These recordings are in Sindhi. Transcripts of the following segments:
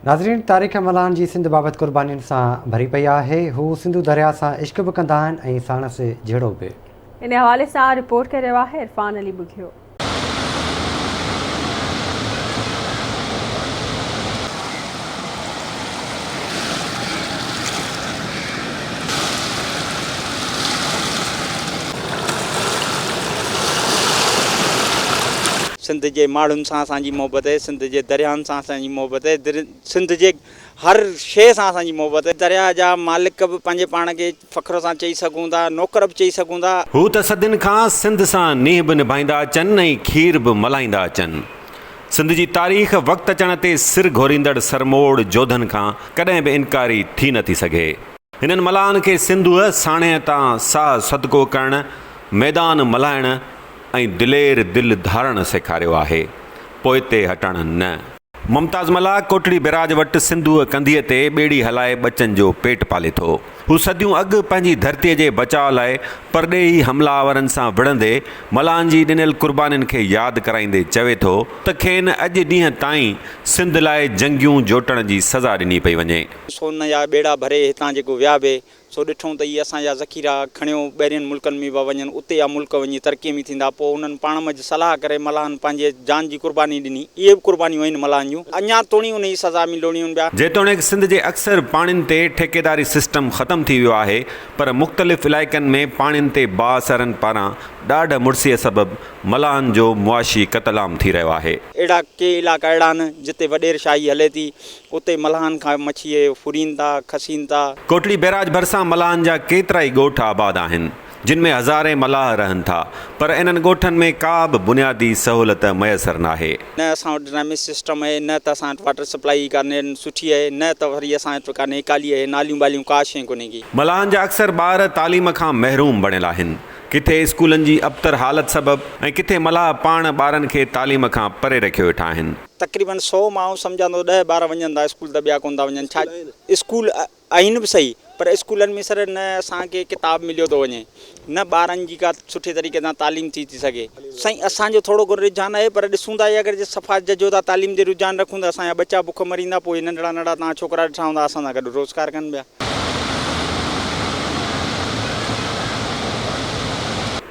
ناظرين تاريخ ملاحن جي سنڌ بابت قربانين سان ڀري پئي آهي. هو سنڌو درياء سان عشق به ڪندا آهن ۽ ساڻس جهيڙو به. ان حوالي سان رپورٽ ڪري رهيو آهي عرفان علي ٻگهيو. سنڌ جي ماڻهن سان اسان جي محبت آهي، سنڌ جي درياهن سان اسان جي محبت آهي، سنڌ جي هر شيء سان اسان جي محبت آهي. درياهه جا مالڪ به پنهنجي پاڻ کي فخر سان چئي سگهون ٿا، نوڪر به چئي سگهون ٿا. هو ته صدين کان سنڌ سان نينهن به نڀائيندا اچن ۽ کير به ملهائيندا اچن. سنڌ جي تاريخ وقت اچڻ تي سر گهوريندڙ سرموڙ جوڌن کان ڪڏهن به انڪاري ٿي نه ٿي سگهي. هنن ملاحن کي سنڌوء ساڻيهه تان ساهه صدقو ڪرڻ، ميدان ملهائڻ ۽ دلير دل ڌارڻ سيکاريو آهي، پوئتي هٽڻ نه. ممتاز ملاح ڪوٽڙي بئراج وٽ سنڌوء ڪنڌيء تي ٻيڙي هلائي ٻچن جو پيٽ پالي ٿو. هو صديون اڳ پنهنجي ڌرتيء جي بچاء لاء پرڏيهي حمله آورن سان وڙهندي ملاحن جي ڏنل قربانين کي ياد ڪرائيندي چوي ٿو ته کين اڄ ڏينهن تائين سنڌ لاء جنگيون جوٽڻ جي سزا ڏني پئي وڃي. سون جا ٻيڙا ڀري هتان جيڪو ويا به سو ڏٺئون ته اهي اسان جا ذخيرا کڻيو ٻاهرين ملڪن ۾ به وڃن، اتي جا ملڪ وڃي ترقيء ۾ ٿيندا. پوء انهن پاڻ منجهه صلاح ڪري ملاحن پنهنجي جان جي قرباني ڏني. اهي به قربانيون آهن ملاحن جون. اڃا توڻي انهيء سزا ۾ لوڻيون پيا. جيتوڻيڪ سنڌ جي اڪثر پاڻين تي ٺيڪيداري سسٽم ختم ٿي ويو آهي پر مختلف علائقن ۾ پاڻين تي بااثرن پاران ڏاڍ مڙسيء سبب ملاحن جو معاشي قتلام ٿي رهيو آهي. اهڙا ڪي علائقا اهڙا آهن جتي وڏير شاهي هلي ٿي. اتي ملاحن کان مڇي ڦرين ٿا، کسين ٿا. ڪوٽڙي بئراج ڀرسان ملاحن جا ڪيترائي ڳوٺ آباد آهن، جن ۾ هزارين ملاح رهن ٿا، پر انهن ڳوٺن ۾ ڪا به بنيادي سهولت ميسر ناهي. نه اسان وٽ ڊرينيج سسٽم آهي، نه ته اسان وٽ واٽر سپلائي ڪا سٺي آهي، نه ته وري اسان وٽ ڪا نيڪالي آهي، ناليون ٻاليون ڪا شيء ڪونهي ڪي. ملاحن جا اڪثر ٻار تعليم کان محروم بڻيل آهن، ڪٿي اسڪولن جي ابتر حالت سبب ۽ ڪٿي ملاح پاڻ ٻارن کي تعليم کان پري رکيو ويٺا آهن. تقريبن سو مان آئون سمجهان ٿو ڏهه ٻار وڃن ٿا اسڪول ته ٻيا ڪونه ٿا وڃن ڇا اسڪول آهن به صحيح پر اسڪولن ۾ سر نه اسان کي ڪتاب مليو ٿو وڃي نه ٻارن جي ڪا سٺي طريقي سان تعليم ٿي ٿي سگهي سائين اسان جو ٿورو گهڻو رجحان آهي پر ڏسون ٿا اگر جي صفا ججهو ٿا تعليم تي رجحان رکون ته اسان جا ٻچا بک مريندا پوء ننڍڙا ننڍڙا توهان ڇوڪرا ڏٺا هوندا اسان سان گڏ روزگار ڪن پيا.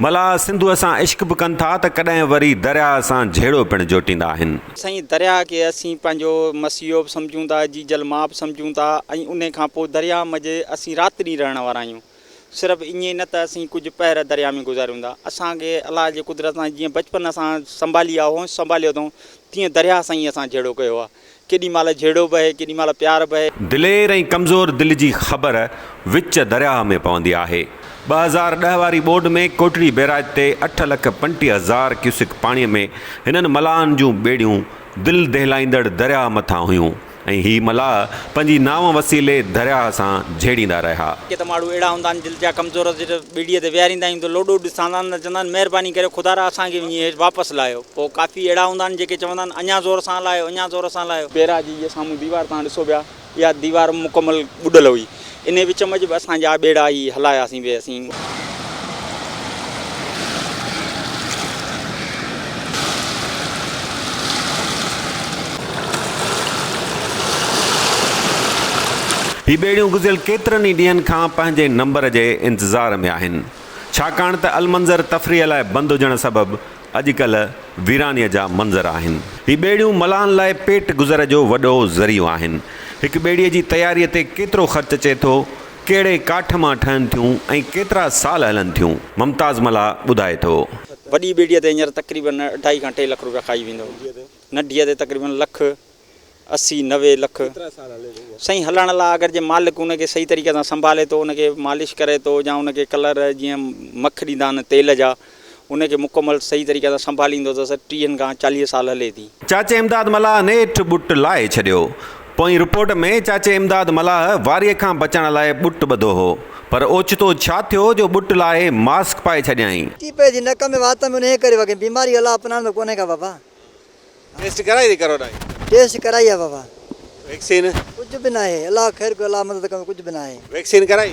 ملاح سنڌوء سان عشق به ڪن ٿا ته ڪڏهن وري درياهه سان جهيڙو پڻ جوٽيندا آهن. سائين درياهه کي اسين پنهنجو مسيحو به سمجهون ٿا، جيجل ماء به سمجهون ٿا ۽ انهي کان پوء درياهه منجهه اسين رات ڏينهن رهڻ وارا آهيون. صرف ائين نه ته اسين ڪجهه پهر درياهه ۾ گذاريون ٿا. اسان کي الله جي قدرت سان جيئن بچپن اسان سنڀالي آ هونس سنڀاليو اٿئون تيئن درياهه سان ئي اسان جهيڙو ڪيو آ. ڪيڏي مهل جهيڙو به اهي، ڪيڏي مهل پيار به اهي. دلير ۽ ڪمزور دل جي خبر وچ درياهه ۾ پوندي آهي. 2010 واري ٻوڏ ۾ ڪوٽڙي بئراج تي اٺ لک 35 هزار ڪيوسڪ پاڻي ۾ هنن ملاحن جون ٻيڙيون دل دهلائيندڙ درياهه مٿان هيون ۽ هي ملاح پنهنجي نانء وسيلي درياهه سان جهيڙيندا رهيا. ڪي ته ماڻهو اهڙا هوندا آهن دل جا ڪمزور جڏهن ٻيڙيء تي ويهاريندا آهيون ته لوڏو ڏسندا آهن ته چوندا آهن مهرباني ڪري خدارا اسان کي وڃي هيٺ واپس لاهيو. پوء ڪافي اهڙا هوندا آهن جيڪي چوندا آهن اڃا زور سان هلايو اڃا زور سان هلايو. بئراج جي سامهون ديوار توهان ڏسو پيا اها ديوار مڪمل ٻڏل هئي انهي وچ منجهه به اسان جا ٻيڙا هي هلاياسين به اسين. هي ٻيڙيون گذريل ڪيترن ئي ڏينهن کان پنهنجي نمبر جي انتظار ۾ آهن ڇاڪاڻ ته المنظر تفريح لاء بند هجڻ سبب اڄڪلهه ويرانيء جا منظر آهن. هي ٻيڙيون ملاحن لاء پيٽ گذر جو وڏو ذريعو آهن. هڪ ٻيڙيء جي تياريء تي ڪيترو خرچ اچي ٿو، ڪهڙي ڪاٺ مان ٺهن ٿيون ۽ ڪيترا سال هلن ٿيون، ممتاز ملاح ٻڌائي ٿو. وڏي ٻيڙيء تي هينئر تقريبن اڍائي کان ٽي لک روپيا کائي ويندو. ننڍيء تي تقريبن لک 80 90 لک. سائين هلڻ لاء اگر جي مالڪ ان کي صحيح طريقي سان سنڀالي ٿو ان کي مالش ڪري ٿو يا ان کي ڪلر جيئن مک ڏيندا آهن تيل جا ان کي مڪمل صحيح طريقي سان سنڀاليندو ته سر ٽيهن کان 40 سال هلي ٿي. چاچي امداد ملاح نيٺ ٻٽ لاهي ڇڏيو. پوئين رپورٽ ۾ چاچي امداد ملاح واريء کان بچڻ لاء ٻٽ ٻڌو هو پر اوچتو ڇا ٿيو جو ٻٽ لاهي ماسڪ پائي ڇڏيائين. ٽي پئي ٿي نڪ ۾ وات ۾ انهيء ڪري وڳي بيماري الله پناهه ۾ ڪونهي ڪا بابا. ٽيسٽ ڪرائي ٿي ڪرونا جي. ٽيسٽ ڪرائي آ بابا. ويڪسين. ڪجهه به ناهي الله خير ڪيو الله مدد ڪندو ڪجهه به ناهي. ويڪسين ڪرائي.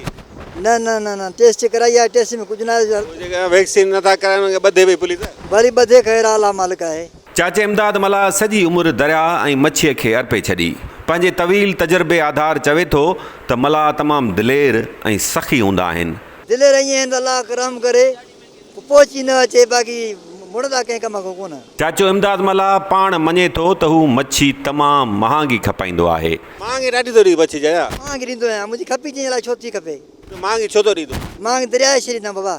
نه نه نه نه ٽيسٽ ڪرائي آ ٽيسٽ ۾ ڪجهه ناهي. پوء جيڪڏهن ويڪسين نه ٿا ڪرائين انهن کي ٻڌي پئي پوليس. ڀلي ٻڌي خير آ الله مالڪ آهي. چاچي امداد ملاح سڄي عمر درياهه ۽ مڇيء کي ارپي ڇڏي. پنهنجي طويل تجربي آڌار چوي ٿو ته ملاح تمام دلير ۽ سخي هوندا آهن. دلير ائين آهن ته الله رحم ڪري پوء پهچي نه اچي باقي مڙندا ڪنهن ڪم کان ڪونه. چاچو امداد ملاح پاڻ مڃي ٿو ته هو مڇي تمام مهانگي کپائيندو آهي. مهانگي ڏاڍي ٿو ڏي مڇي چاچا. مهانگي ڏيندو آهيان منهنجي کپي جنهن الائي ڇو ٿي کپي. تون مهانگي ڇو ٿو ڏين تون. مهانگي درياء شي ڏيندم بابا.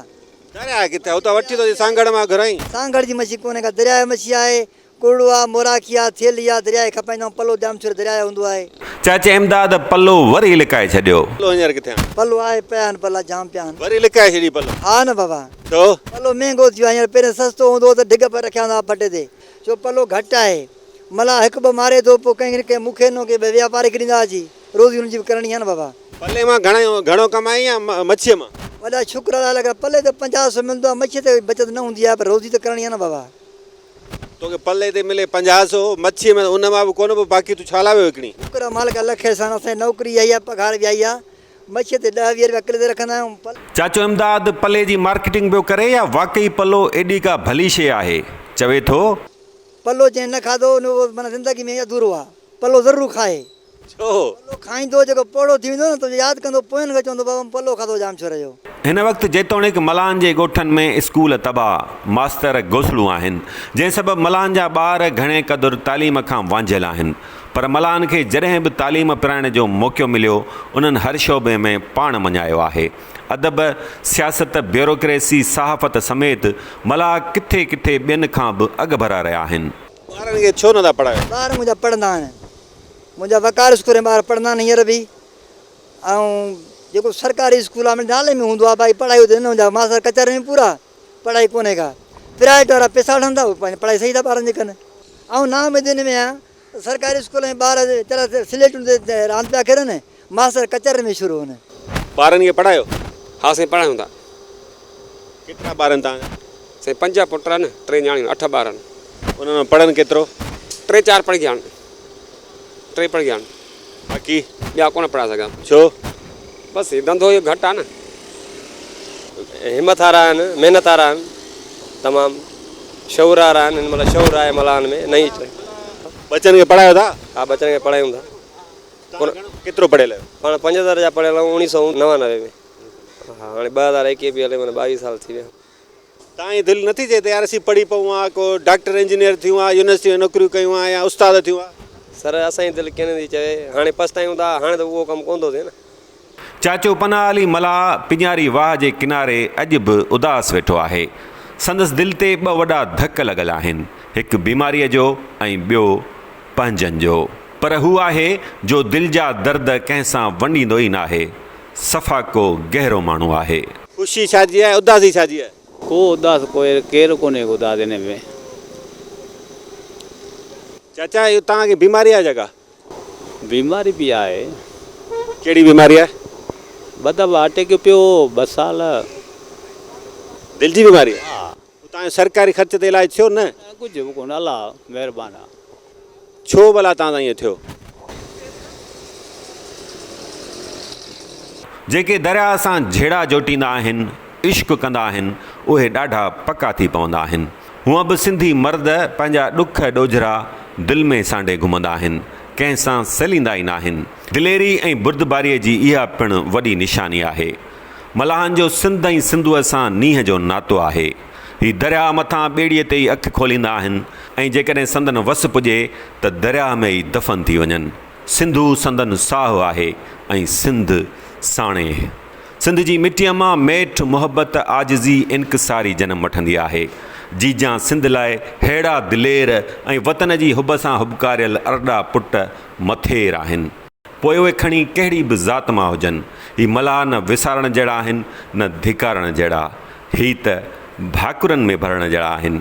درياء ڪٿي آهي اتان وٺي ٿو اچين سانگهڙ مان گهرائين. سانگهڙ جي مڇي ڪونهي ڪا درياء مڇي آهي ڪرڙو آ، موراکي آ، ٿيلهي آ، درياء کپائيندا آهيون، پلو ڄام ڇور درياء هوندو آهي. چاچي امداد پلو وري لڪائي ڇڏيو. پلو هينئر ڪٿي آهن؟ پلو آهي، پيا آهن پلا، جام پيا آهن. وري لڪائي ڇڏي پلو. ها نه بابا. ڇو؟ پلو مهنگو ٿي ويو آهي هينئر، پهرين سستو هوندو هو ته ڍڳ پئي رکيا هوندا هئا ڦٽي تي، ڇو پلو گهٽ آهي. ملاح هڪ ٻه ماري ٿو، پوء ڪنهن کي ڪنهن مون کي ڏنو، ڪنهن ٻئي واپاري کي ڏيندا اچي. روزي هن جي به ڪرڻي آهي نه بابا. پلي مان گهڻو ڪمائين يا مڇيء مان؟ وڏا شڪر الله لڳا، پلي تي 50 سو ملندو آهي، مڇيء تي بچت نه هوندي آهي، پر روزي ته ڪرڻي آهي نه بابا. توکي پلي تي ملي 50 سو، مڇيء ۾ ان مان به ڪونه پوء باقي تون ڇا لاء ويو وڪڻين؟ شڪر آ مالڪ لک احسان اسان جي نوڪري آئي آ پگهار به آئي آ مڇيء تي ڏهه 20 رپيا ڪلي تي رکندا آهيون پل. چاچو امداد پلي جي مارڪيٽنگ پيو ڪري يا واقعي پلو ايڏي ڪا ڀلي شيء آهي؟ چوي ٿو. پلو جنهن نه کاڌو اهو معنيٰ زندگي ۾ اڌورو آ پلو ضرور کائي. ڇو؟ پلو کائيندو جيڪو پوڙهو ٿي ويندو نه ته ياد ڪندو پوين کي چوندو بابا مون پلو کاڌو ڄام ڇوري جو. هن وقت جيتوڻيڪ ملاحن جي ڳوٺن ۾ اسڪول تباهه، ماستر گوسڙو آهن، جنهن سبب ملاحن جا ٻار گهڻي قدر تعليم کان وانجهيل آهن، پر ملاحن کي جڏهن به تعليم پرائڻ جو موقعو مليو، انهن هر شعبي ۾ پاڻ مڃايو آهي. ادب، سياست، بيوروڪريسي، صحافت سميت ملاح ڪٿي ڪٿي ٻين کان به اڳڀرا رهيا آهن. ٻارن کي ڇو نٿا پڙهايو؟ ٻار منهنجا پڙهندا آهن. منهنجا وقار اسڪول ۾ ٻار پڙهندا آهن هينئر به ۽ جيڪو سرڪاري اسڪول آهي نالي ۾ هوندو آهي باقي پڙهائي اتي نه هوندي آهي ماستر ڪچهري ۾ پورا پڙهائي ڪونهي ڪا پرائيويٽ وارا پئسا وٺن ٿا پنهنجي پڙهائي صحيح ٿا ٻارن جي ڪن آئون نا اميدين ۾ آهيان سرڪاري اسڪول ۾ ٻار چرا سليٽن تي راند پيا کيڏن ماستر ڪچهري ۾ شروع هن. ٻارن کي پڙهايو؟ ها سائين پڙهايون ٿا. ڪيترا ٻار آهن توهان جا؟ سائين پنج پٽ آهن ٽي نياڻيون اٺ ٻار آهن. انهن مان پڙهن ڪيترو؟ ٽي چار پڙهي گيا آهن. ٽي پڙهي گيا آهن. باقي؟ ٻيا ڪونه پڙهائي سگهيا. ڇو؟ بس هي ڌنڌو اهو گهٽ آهي نه. همٿ وارا آهن، محنت وارا آهن، تمام شعور وارا آهن، هن مهل شعور آهي ملاحن ۾ نئين. ٻچن کي پڙهايو ٿا؟ ها ٻچن کي پڙهايون ٿا. توهان گهڻو ڪيترو پڙهيل آهيو؟ پاڻ پنج درجا پڙهيل آهيون اوڻيهه سؤ 99 ۾. ها هاڻي 2021 پئي هلي معنيٰ 22 سال ٿي ويا. توهان جي دل نٿي چئي ته يار اسين پڙهي پئون ها ڪو ڊاڪٽر انجنيئر ٿيون ها يونيورسٽي ۾ نوڪريون ڪيون ها يا استاد ٿيون ها. سر اسان جي دل ڪين ٿي چوي هاڻي پڇتايون ٿا هاڻي ته اهو ڪم ڪونه ٿو ٿئي نه. چاچو پناهه علي ملاح پڃاري واهه جي ڪناري اڄ به اداس ويٺو آهي. سندس دل تي ٻه وڏا ڌڪ لڳل آهن، هڪ بيماريء جو ۽ ٻيو پنهنجن جو. پر هو آهي جو دل جا درد ڪنهن سان ونڊيندو ئي ناهي. صفا ڪو گهرو ماڻهو آهي. خوشي ڇا جي آهي اداسي ڇا جي آهي. ڪو اداس ڪوئي ڪير ڪونهي ڪو اداس ان ۾. چاچا اهو توهان کي بيماري آهي ڇا ڪا؟ بيماري به آهي. ڪهڙي بيماري آهي؟ ٻه دفعا اٽيڪ پيو هو ٻه سال. دل جي بيماري آهي؟ ها. توهان جو سرڪاري خرچ تي علاج ٿيو نه؟ نه ڪجهه به ڪونه الله مهربان آ. ڇو ڀلا توهان سان ائين ٿيو؟ جيڪي درياء سان جهيڙا جوٽيندا آهن، عشق ڪندا آهن، اهي ڏاڍا پڪا ٿي پوندا آهن. هونء به سنڌي مرد پنهنجا ڏک ڏوجهرا دل ۾ سانڍي گهمندا آهن، ڪنهن سان سليندا ئي ناهن. دليري ۽ بردباريء جي اها پڻ وڏي نشاني آهي. ملاحن جو سنڌ ۽ سنڌوء سان نينهن جو ناتو آهي. هي درياهه مٿان ٻيڙيء تي ئي اک کوليندا آهن ۽ جيڪڏهن سندن وس پڄي ته درياهه ۾ ئي دفن ٿي وڃن. سنڌو سندن ساهه آهي ۽ سنڌ ساڻيهه. سنڌ جي مٽيء مان ميٺ، محبت، عاجزي، انڪساري جنم وٺندي آهي. جيجان سنڌ لاء ههڙا دلير ۽ وطن جي حب سان هٻڪاريل ارڏا پٽ مٿير آهن. پوء اهي کڻي ڪهڙي به ذات مان هجن، هي ملاح نه وسارڻ جهڙا آهن نه ڌڪارڻ جهڙا، هي ته ڀاڪرن ۾ ڀرڻ جهڙا آهن.